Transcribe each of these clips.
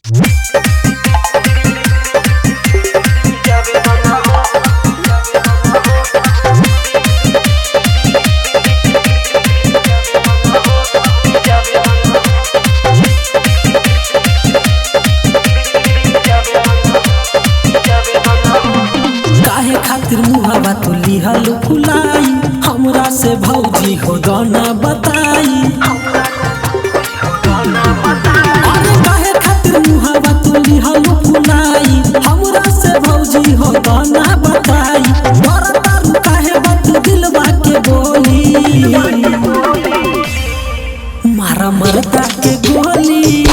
काहे खातिर मुहावा तू लिहल फुलाई, हमरा से भौजी हो दोना बताई। अरे काहे खातिर मुहावा तू लिहल फुलाई, हमरा से भौजी हो दोना बताई। डर तारू काहे बात दिलवा के बोली, मारा मरदा के गोली,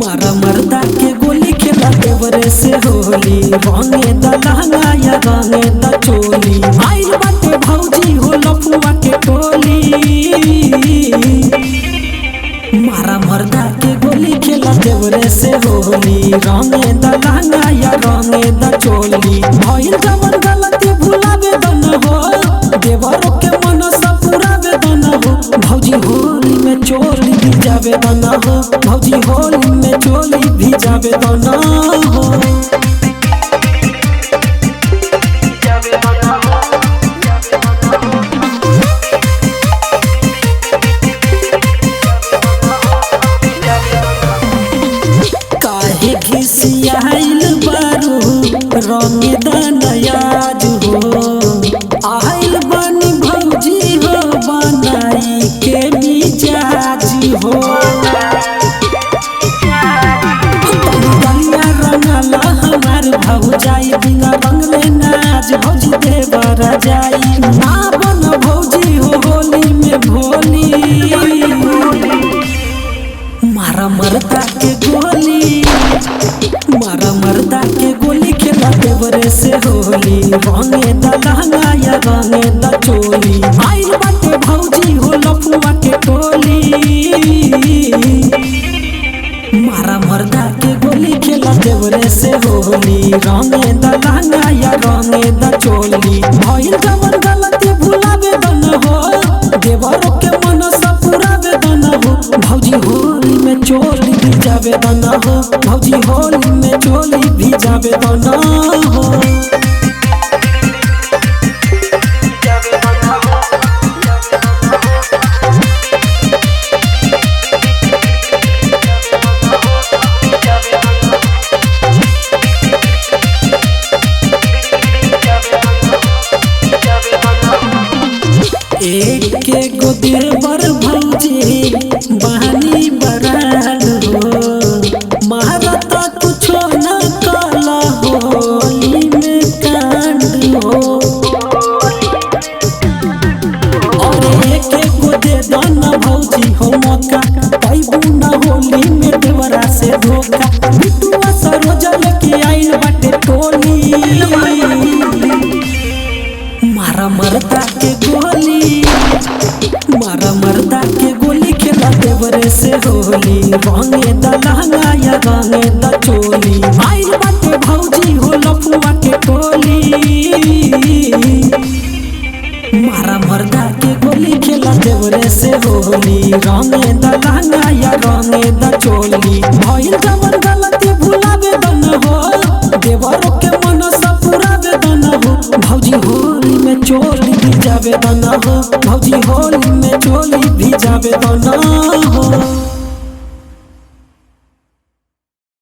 मारा मर्दा के गोली खेला देवरे से होली। रंगे द लहंगा या रंगे द चोली, आइल बाटे भौजी हो लफुआ के टोली। मारा मर्दा के गोली खेला देवरे से होली। रंगे द लहंगा या रंगे द चोली, भइल जवन गलती भुलावे दन हो, देवरो के मन सब पुरावे दन हो। भौजी होली में चोली भी जावे दन हो, भौजी होली में चोली भी जावे दन हो। काहे घिसियाइल बारू रंग दनयाज हो, आइल बानी भौजी हो बनाई के मिजाज हो। तनी दलिया रंगला हमार भौजाई, बिना रंगले नाच भौजी देवर जाई। ना बन भौजी हो होली में भोली, मारा मरदा के गोली, मारा मरदा के गोली खेला देवरे से होली। रंगे द लहंगा या रंगे द चोली, आइल बाटे भौजी हो लफुआ के टोली। मारा मरदा के गोली खेला देवरे से होली। रंगे द लहंगा या रंगे द चोली, भइल जवन गलती भुलावे दन हो, देवरो के मन सब पुरावे दन हो। भौजी होली में चोली भी जावे दन हो, भौजी होली में चोली भी जावे दन हो। एक के गो देवर भौजी बहनी बराल हो, महारत कुछो न कला होली में कांड हो। और एक गो दे दन भौजी हो मौका, पैबू न होली में देवरा से धोखा। बिटुआ सरोजल के आइल बाटे टोली, मारा मरदा के गोली, मारा मरदा के गोली खेला देवरे से होली। रंगे द लहंगा या रंगे द चोली, आइल बाटे भौजी हो लफुआ के टोली। मारा मरदा के गोली खेला देवरे से होली। रंगे द लहंगा या रंगे द चोली, भइल जवन गलती भुलावे दन हो, देवरो के मन सब पुरावे दन हो। भौजी होली में चोली भी जावे दन हो, भौजी होली में चोली भी जावे दन हो।